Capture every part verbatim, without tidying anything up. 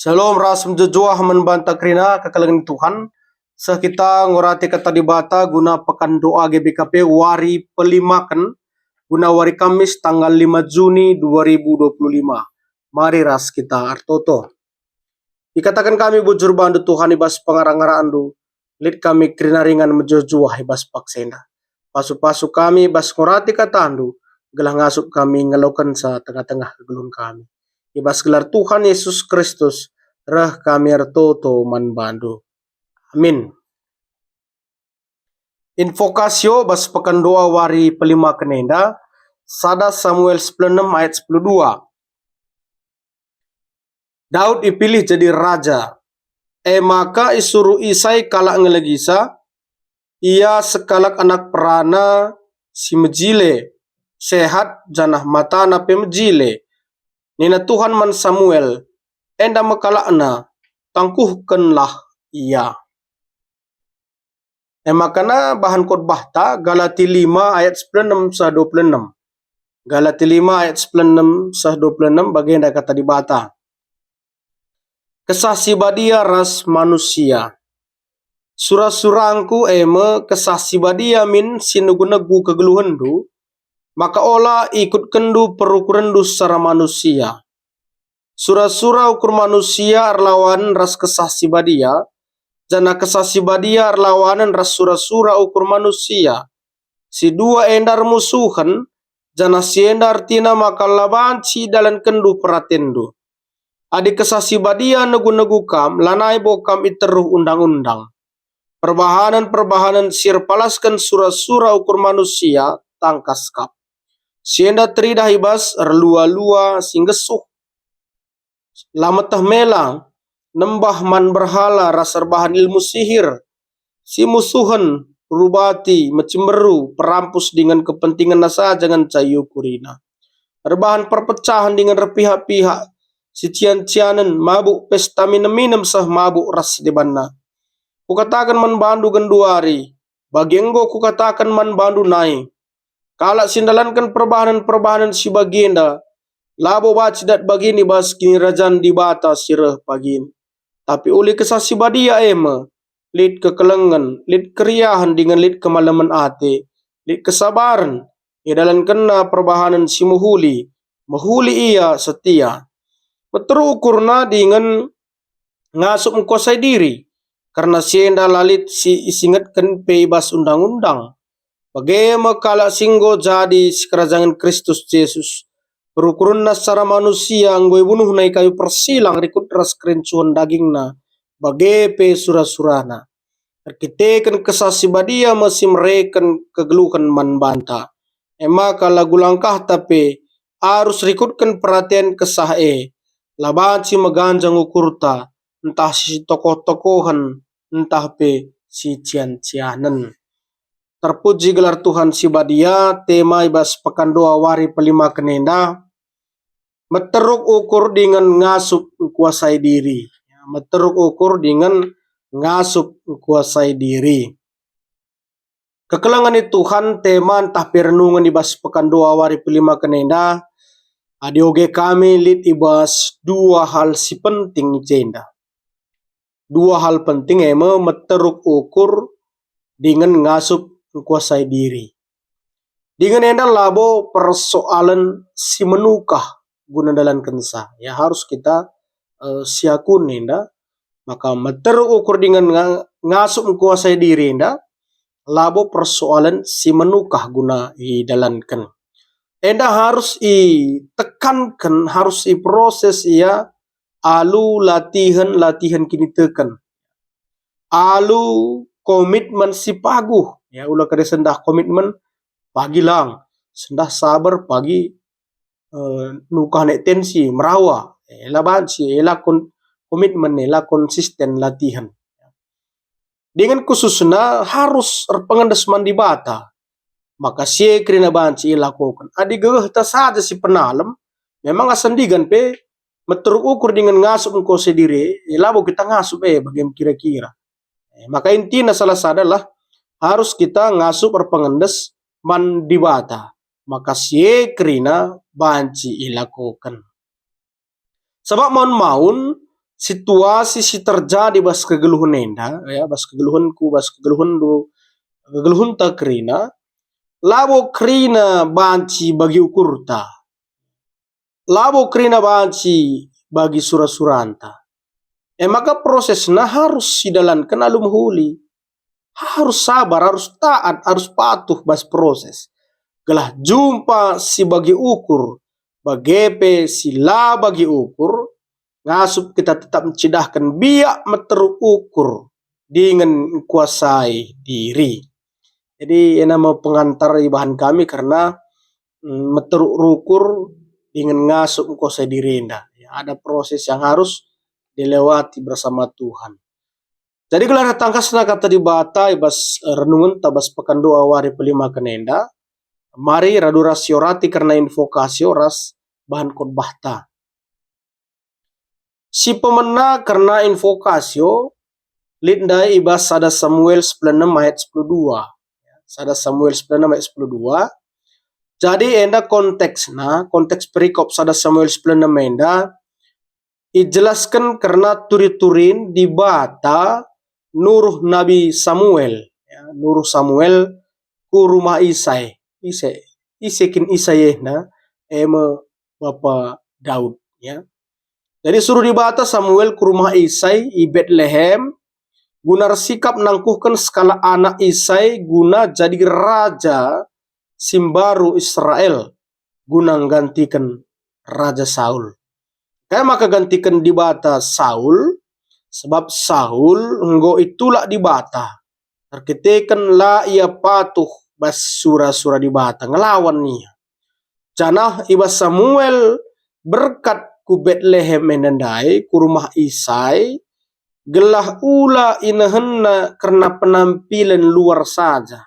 Shalom ras mejuah-juah man banta kerina kekelengen Tuhan. Seh kita ngurati Kata Dibata guna pekan doa G B K P wari pelimaken, guna wari Kamis tanggal lima Juni dua ribu dua puluh lima. Mari ras kita ertoto. Ikataken kami bujur bandu Tuhan i bas pengara-ngaraNdu, lit kami kerina ringan mejuah-juah i bas paksa enda. Pasu-pasu kami bas ngurati KataNdu, gelah ngasup kami ngelokenca tengah-tengah kegeluhen kami. I bas gelar Tuhan Yesus Kristus, reh kami ertoto man bandu. Amin. Invokasio bas pekan doa wari pelimaken enda, sada Samuel sepuluh enem ayat sepuluh dua. Daud ipilih jadi raja. E maka isuruh Isai kalak ngelegisa, ia sekalak anak perana si mejile, sehat, janah matana pe mejile. Nina Tuhan man Samuel, "Enda me kalakna, tangkuhkenlah ia." E maka bahan khotbahta, Galati lima ayat sepuluh enem seh dua puluh enem. Galati lima ayat sepuluh enem seh dua puluh enem, bagenda Kata Dibata. Kesah Si Badia ras manusia. Sura-surangku e me Kesah Si Badia min si negu-negu kegeluhenndu, maka ola ikutkenndu perukurenndu secara manusia. Sura-sura ukur manusia erlawanen ras Kesah Si Badia, janah Kesah Si Badia erlawanen ras sura-sura ukur manusia. Si dua enda ermusuhen, janah si enda ertina maka la banci idalankenndu peratenndu. Adi Kesah Si Badia negu-negu kam, lanai bo kam iteruh undang-undang. Perbahanen-perbahanen si erpalasken sura-sura ukur manusia tangkas kap. Si enda teridah i bas erlua-lua si nggesuh. La meteh mela, nembah man berhala ras erbahan ilmu sihir, si musuhen, rubati, mecemberu, perampus dingen kepentingenna saja ngenca iukurina. Erbahan perpecahen dingen erpihak-pihak, sician-cianen, mabuk pesta minem-minem seh mabuk ras si debanna. Kukataken man bandu genduari, bage enggo kukataken man bandu nai, kalak si ndalanken perbahanen-perbahanen si bagenda, labo banci dat bagin i bas Kinirajan Dibata si reh pagin. Tapi uli Kesah Si Badia e me, lit kekelengen, lit keriahen dingen lit kemalemen ate, lit kesabaren, idalankenna perbahanen si mehuli, mehuli ia setia. Meteruk ukurna dingen ngasup engkuasai diri, kerna si enda la lit si isingetken pe i bas undang-undang. Bage me kalak si enggo jadi sikerajangen Kristus Jesus. Perukurenna secara manusia enggo ibunuhna i kayu persilang rikut ras kerincuhen dagingna, bage pe sura-surana. Erkiteken Kesah Si Badia me si mereken kegeluhen man banta. E maka lagu langkahta pe arus rikutken peraten Kesah e. La banci meganjang ukurta, ntah si tokoh-tokohen, ntah pe si cian-cianen. Terpuji gelar Tuhan si Badia, tema i bas pekan doa wari pelimaken enda, meteruk ukur dingen ngasup engkuasai diri. Ya, meteruk ukur dingen ngasup engkuasai diri. Kekelengen i Tuhan, tema ntah pe renungen i bas pekan doa wari pelimaken enda, adi oge kami lit i bas dua hal si penting i jenda. Dua hal penting e me meteruk ukur dingen ngasup engkuasai diri. Dingen enda labo persoalen si menukah guna ndalankenca. Ya, harus kita, eh, siakun enda, maka meteruk ukur dingen nga-, ngasup engkuasai diri enda labo persoalen si menukah guna idalanken. Enda harus itekanken, harus iproses ia alu latihen-latihen kiniteken, alu komitmen si paguh. Ya, ula kade sendah komitmen pagi lang, sendah saber pagi, eh, nukah nek tensi, merawa. Eh, la banci, eh, la kon-, komitmen, eh, la konsisten latihen. Dingen khususna harus erpengendes man Dibata. Maka si e kerina banci ilakoken. Adi gegehta saja si penalem, memang asa ndigan pe meteruk ukur dingen ngasup engkuasai diri, e, labo kita ngasup, e, bage me kira-kira. E, maka intina salah sada lah harus kita ngasup erpengendes man Dibata. Maka si e kerina banci ilakoken. Sabap maun-maun, situasi si terjadi bas kegeluhen enda, ya, bas kegeluhenku, bas kegeluhenndu, kegeluhenta kerina, labo kerina banci bagi ukurta, labo kerina banci bagi sura-suranta. E maka prosesna harus sidalanken alu mehuli. Harus sabar, harus taat, harus patuh bas proses. Gelah jumpa si bagi ukur, bage pe si la bagi ukur, ngasup kita tetap ncidahken biak meteruk ukur dingen ngkuasai diri. Jadi, ena me pengantar ibahan kami kerna, mm, meteruk rukur dingen ngasup ngkuasai diri enda. Ya, ada proses yang harus dilewati bersama Tuhan. Jadi, gelah tangkasna Kata Dibata i bas, eh, renungenta bas Pekan Doa wari pelimaken enda, mari radu ras siorati kerna invokasio ras bahan khotbahta. Si pemena kerna invokasio lit ndai i bas sada Samuel sepuluh enem ayat sepuluh dua. Sada Samuel sepuluh enem ayat sepuluh dua. Jadi, enda konteksna, konteks perikop sada Samuel sepuluh enem enda, ijelasken kerna turi-turin Dibata nuruh Nabi Samuel, ya, nuruh Samuel ku rumah Isai. Isai, ise kin Isai enda? E me bapa Daud, ya. Jadi, suruh Dibata Samuel ku rumah Isai i Betlehem, guna ersikap nangkuhken sekalak anak Isai guna jadi raja si mbaru Israel, guna nggantiken Raja Saul. Kai maka gantiken Dibata Saul? Sebab Saul enggo itulak Dibata, erkiteken la ia patuh bas sura-sura Dibata, ngelawan ia. Janah i bas Samuel berkat ku Betlehem enda ndai, ku rumah Isai, gelah ula inehenna kerna penampilen luar saja.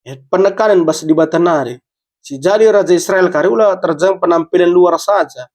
Eh, penekanen bas Dibata nari. Si jadi raja Israel kari ula terjeng penampilen luar saja.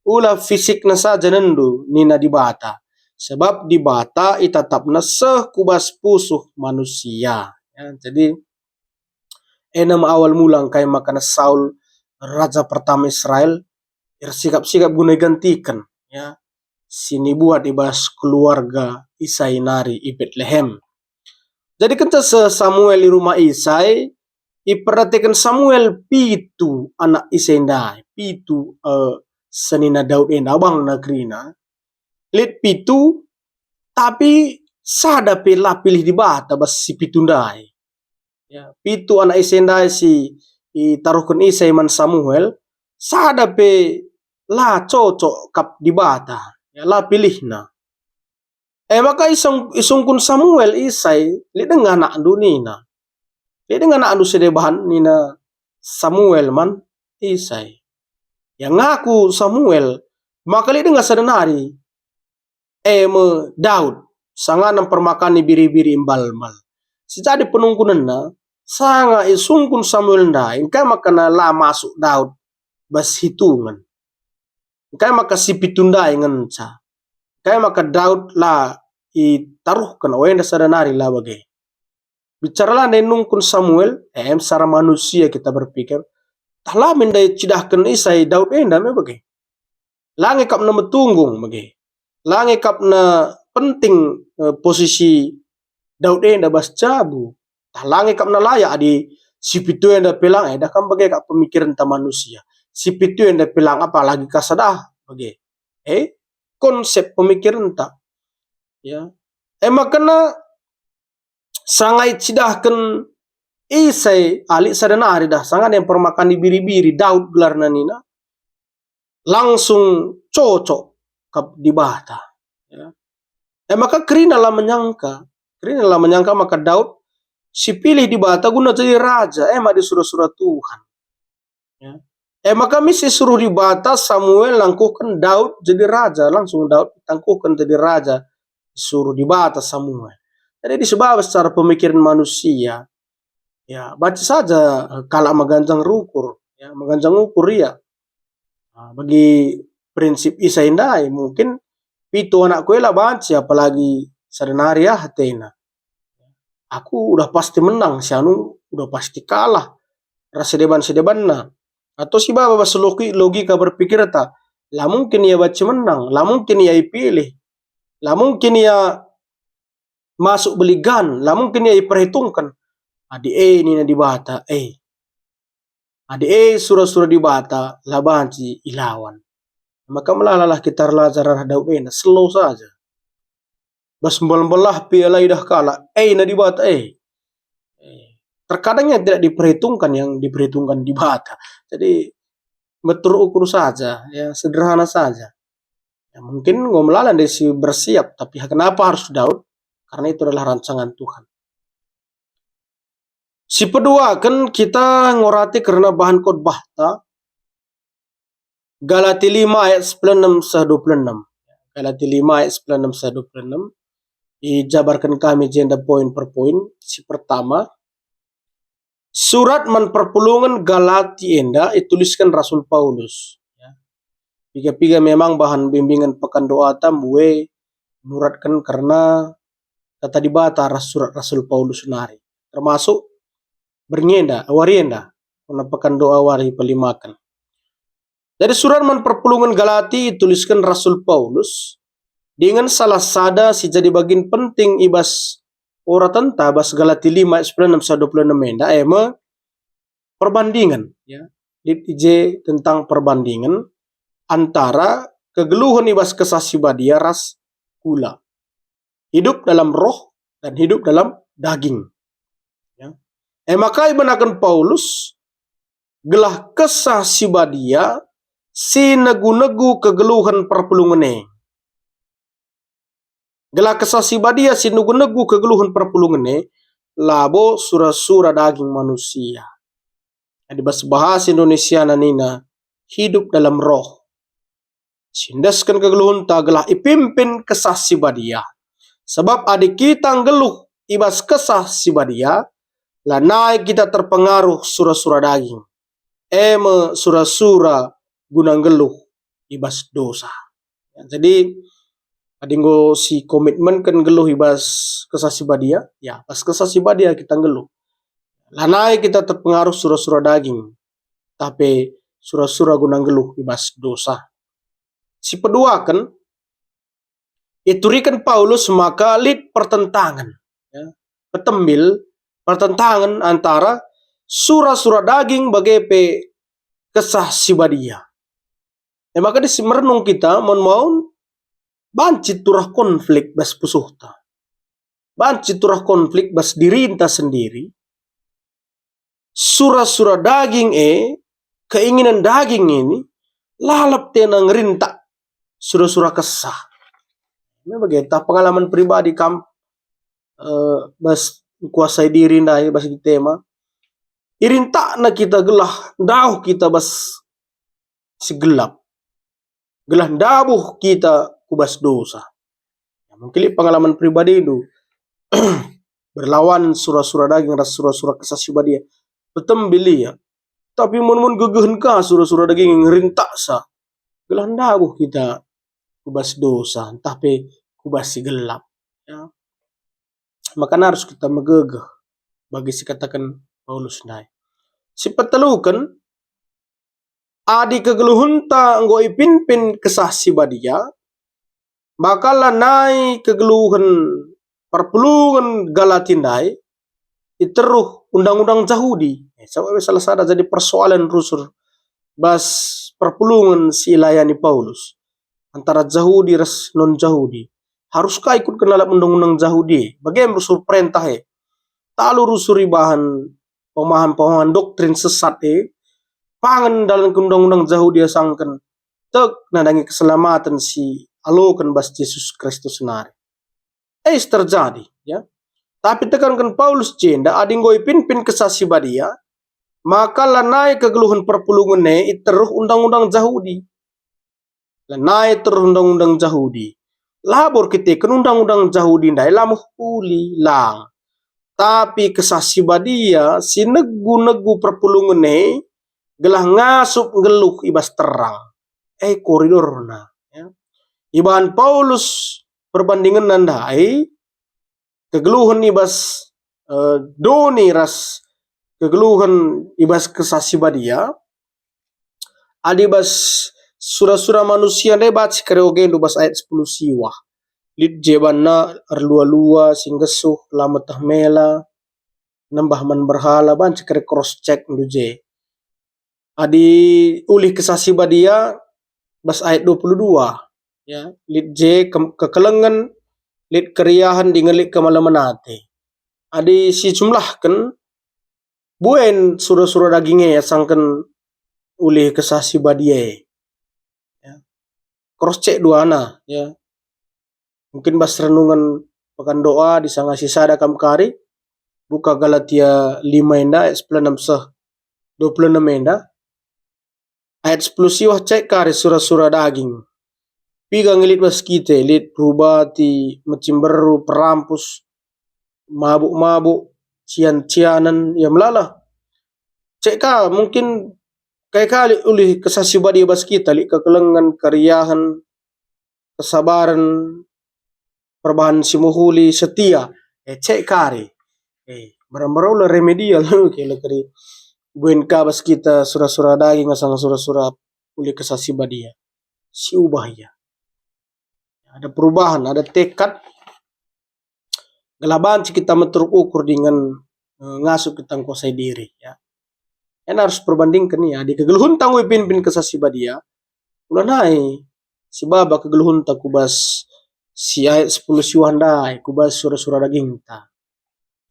Ula fisikna saja nenndu, nina Dibata. Sebab Dibata itatapna seh ku bas pusuh manusia. Ya, jadi, ena me awal mula engkai maka Saul, raja pertama Israel, ersikap-sikap guna igantiken, ya, si nibuat i bas keluarga Isai nari i Betlehem. Jadi kenca seh Samuel i rumah Isai, iperdiateken Samuel pitu anak Isai ndai, pitu, eh, senina Daud enda, abangna kerina. Lit pitu, tapi sada pe la pilih Dibata bas si pitu ndai. Ya, pitu anak Isai ndai si itaruhken Isai man Samuel, sada pe la cocok kap Dibata, ya, la pilihna. E maka isung-, isungkun Samuel Isai, "Lit denga anakndu," nina. "Lit denga anakndu si deban," nina Samuel man Isai. Ya, ngaku Samuel maka lit denga sada nari, e me Daud, sangana mpermakani biri-biri i mbalmbal. Si jadi penungkunenna, sanga isungkun Samuel ndai, engkai maka la masuk Daud bas hitungen? Engkai maka si pitu ndai ngenca? Engkai maka Daud la itaruhken, o enda sada nari la bage? Bicara la ndai nungkun Samuel, em, secara manusia kita berpikir, tah la min ndai cidahken Isai Daud enda me bage. La nge kap na metunggung bage. La nge kap na penting, eh, posisi Daud enda bas jabu. Tah la nge kap na layak adi si pitu enda pe lang, eh, dah kam bage kap pemikirenta manusia. Si pitu enda pe lang, apalagi ka sada bage. Eh, konsep pemikirenta. Ya. E maka na sanga icidahken Isai, ah, lit sada nari dah, sanga ndai mpermakani biri-biri, Daud gelarna nina, langsung cocok kap Dibata. Ya. E maka kerina la menyangka, kerina la menyangka maka Daud sipilih Dibata guna jadi raja, e ma adi sura-sura Tuhan. Ya. E maka mis isuruh Dibata Samuel nangkuhken Daud jadi raja, langsung Daud itangkuhken jadi raja, isuruh Dibata Samuel. Jadi, adi sebab secara pemikiran manusia, ya, banci saja, eh, kalak meganjang rukur, ya, meganjang ukur ia. Nah, bagi prinsip Isai ndai, mungkin pitu anakku e la banci, apalagi sada nari ah atena. Aku udah pasti menang, si anu udah pasti kalah ras si deban-si debanna. Atau si baba bas logi-, logika berpikirta, La mungkin ia banci menang, la mungkin ia ipilih, la mungkin ia masuk beligan, la mungkin ia iperhitungken. Adi e nina Dibata, e. Adi e sura-sura Dibata, la banci ilawan. Maka melalalah kita erlajar arah Daud enda, selo saja. Bas mbel-mbelah pe la idah kalak, e nina Dibata, e. E. Terkadang yang tidak diperhitungkan yang diperhitungkan Dibata. Jadi, meteruk ukur saja, ya, sederhana saja. Ya, mungkin enggo melala ndai si bersiap, tapi kenapa harus Daud? Karena itu adalah rancangan Tuhan. Si peduaken kita ngorati kerna bahan khotbahta, Galati lima ayat sepuluh enam seh dua puluh enam. Galati lima ayat sepuluh enam seh dua puluh enam. Ijabarken kami jenda poin per poin. Si pertama, surat man perpulungen Galati enda itulisken Rasul Paulus. Ya. Piga-piga memang bahan bimbingen pekan doata mbue nuratken kerna Kata Dibata ras surat Rasul Paulus nari. Termasuk berngi enda, wari enda, kerna pekan doa wari pelimaken. Jadi surat man perpulungen Galati itulisken Rasul Paulus, dingen salah sada si jadi bagin penting i bas uratenta bas Galati lima ayat sepuluh enam seh dua puluh enam enda, e me perbandingen, ya. Lit i je tentang perbandingen antara kegeluhen i bas Kesah Si Badia ras kula. Hidup dalam roh dan hidup dalam daging. Ya. E maka ibenaken Paulus, gelah Kesah Si Badia si negu-negu kegeluhen perpulungen e. Gelah Kesah Si Badia si negu-negu kegeluhen perpulungen e, labo sura-sura daging manusia. Adi bas bahasa Indonesiana nina, hidup dalam roh. Si endesken kegeluhenta gelah ipimpin Kesah Si Badia. Sabap adi kita nggeluh i bas Kesah Si Badia, lanai kita terpengaruh sura-sura daging, e me sura-sura guna nggeluh i bas dosa. Ya, jadi, adi enggo si komitmenken nggeluh i bas Kesah Si Badia, ya, bas Kesah Si Badia kita nggeluh. Lanai kita terpengaruh sura-sura daging, tapi sura-sura guna nggeluh i bas dosa. Si peduaken, ituriken Paulus maka lit pertentangen, ya, petembil, pertentangen antara sura-sura daging bage pe Kesah Si Badia. E maka adi si merenung kita maun-maun, banci turah konflik bas pusuhta. Banci turah konflik bas dirinta sendiri. Sura-sura daging e, keinginan daging ini, lalap tena ngerintak sura-sura Kesah. Ini bage tah pengalaman pribadi kam, eh, bas kuasai diri ndai bas tema. Irintakna kita gelah ndauh kita bas si gelap, gelah ndabuh kita ku bas dosa. Ya, mungkin lit pengalaman pribadindu berlawan sura-sura daging ras sura-sura Kesah Si Badia. Petembil ia. Tapi mun-mun gegehen ka sura-sura daging ngerintaksa, gelah ndabuh kita ku bas dosa, ntah pe ku bas si gelap. Ya. Maka harus kita megegeh bagi si kataken Paulus ndai. Si peteluken, adi kegeluhenta enggo ipinpin Kesah Si Badia, maka lanai kegeluhen perpulungen Galati ndai iteruh undang-undang Jahudi. Eh, sabap salah sada jadi persoalen rusur bas perpulungen si ilayani Paulus antara Jahudi ras non-Jahudi. Harus ka ikutken lalap undang-undang Jahudi e. Bage me rusur perentah e. Talu rusur ibahan pemahan-pemahan doktrin sesat e, pangen ndalanken undang-undang Jahudi asangken tek nandangi keselamaten si aloken bas Jesus Kristus nari. E si terjadi, ya. Tapi tekanken Paulus jenda, adi enggo ipinpin Kesah Si Badia, maka lanai kegeluhen perpulungen e iteruh undang-undang Jahudi. Lanai iteruh undang-undang Jahudi. Labo erkiteken undang-undang Jahudi ndai la mehuli, lang. Tapi Kesah Si Badia si negu-negu perpulungen e gelah ngasup nggeluh i bas terang. E koridorna, ya. Ibahan Paulus perbandingenna ndai, kegeluhen i bas, eh, doni ras kegeluhen i bas Kesah Si Badia, adi bas sura-sura manusia ndai banci kari ogendu bas ayat sepuluh siwah. Lit je banna erlua-lua, si nggesuh, la meteh mela, nembah man berhala, banci kari cross check ndu je. Adi ulih Kesah Si Badia, bas ayat dua puluh dua, ya, lit je ke-, kekelengen, lit keriahen, dingen lit kemalemen ate. Adi sijumlahken, buen sura-sura daging e asangken ulih Kesah Si Badia e. Ya. Cross check duana, ya. Mungkin bas renungen pekan doa disanga si sada kam kari, buka Galatia lima enda ayat sepuluh enam seh dua puluh enam enda. Ayat sepuluh siwah check kari sura-sura daging. Piga nge lit bas kita, lit rubati, mecimberu, perampus, mabuk-mabuk, cian-cianen, ya melala. Check ka, mungkin kai kali ulih Kesah Si Badia bas kita, lit kekelengen, keriahen, kesabaren, perbahan si mehuli, setia. Eh, check kari. Eh, mbaro-mbaro la remedial, kira kari. Buen ka bas kita sura-sura daging asang sura-sura ulih Kesah Si Badia. Siubah ia. Ada perubahan, ada tekad. Gelah banci kita meteruk ukur dingen, eh, ngasup kita ngkuasai diri, ya. Enda arus perbandingken, ya, adi kegeluhenta enggo ipimpin Kesah Si Badia, ulanai sibaba kegeluhenta ku bas si ayat sepuluh siwah ndai, ku bas sura-sura dagingta.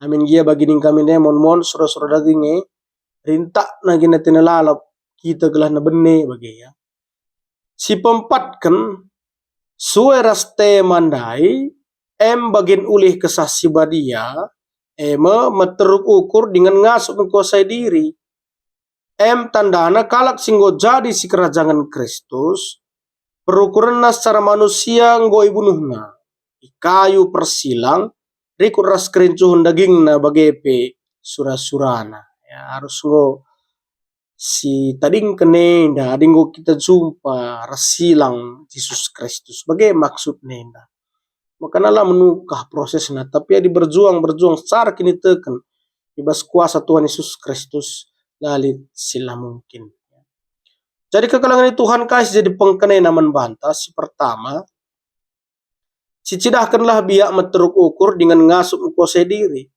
Amin gia bagi ning kami ndai mon-mon sura-sura daging e, rintakna gina tena lalap kita gelah nebene bage, ya. Si peempatken, sue ras tema ndai, em bagin ulih Kesah Si Badia, e me meteruk ukur dingen ngasup ngkuasai diri. Em tandana kalak si enggo jadi sikerajangen Kristus, perukurenna secara manusia enggo ibunuhna, i kayu persilang, rikut ras kerincuhen dagingna bage pe sura-surana. Ya, arus enggo sitadingken enda, adi enggo kita jumpa ras silang Jesus Kristus. Bage maksudna enda. Maka la menukah prosesna, tapi adi berjuang, berjuang secara kiniteken i bas kuasa Tuhan Yesus Kristus, la lit si la mungkin. Jadi kekelengen Tuhan kai si jadi pengkenana man banta? Si pertama, sicidahkenlah biak meteruk ukur dingen ngasup ngkuasai diri.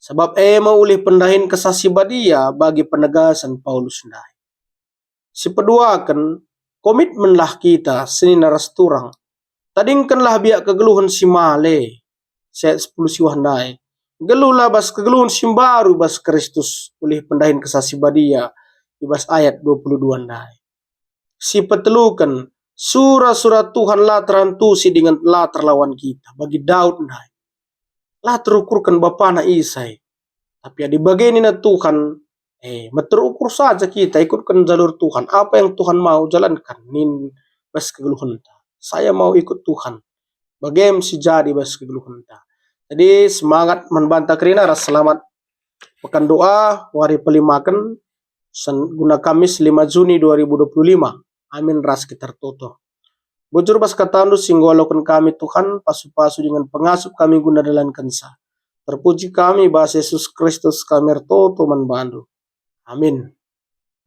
Sabap e me ulih pendahin Kesah Si Badia bagi penegasen Paulus ndai. Sipeduaken, komitmenlah kita senina ras turang. Tadingkenlah biak kegeluhen si male, si ayat sepuluh siwah ndai. Geluhlah bas kegeluhen si mbaru bas Kristus ulih pendahin Kesah Si Badia i bas ayat dua puluh dua ndai. Sipeteluken, sura-sura Tuhan la terantusi dingen la terlawan kita, bagi Daud ndai. La terukurken bapana ise. Tapi adi bage nina Tuhan, eh, meteruk ukur saja kita, ikutken jalur Tuhan. Apa yang Tuhan mau, jalankan, nin bas kegeluhenta. Saya mau ikut Tuhan. Bage me si jadi bas kegeluhenta. Jadi semangat man banta kerina ras selamat pekan doa, wari pelimaken, sen-, guna Kamis lima Juni dua ribu dua puluh lima. Amin ras kita ertoto. Bujur bas katandu si enggo aloken kami, Tuhan, pasu-pasu dingen pengasup kami guna dalankenca. Terpuji kami bas Yesus Kristus kami ertoto man bandu. Amin.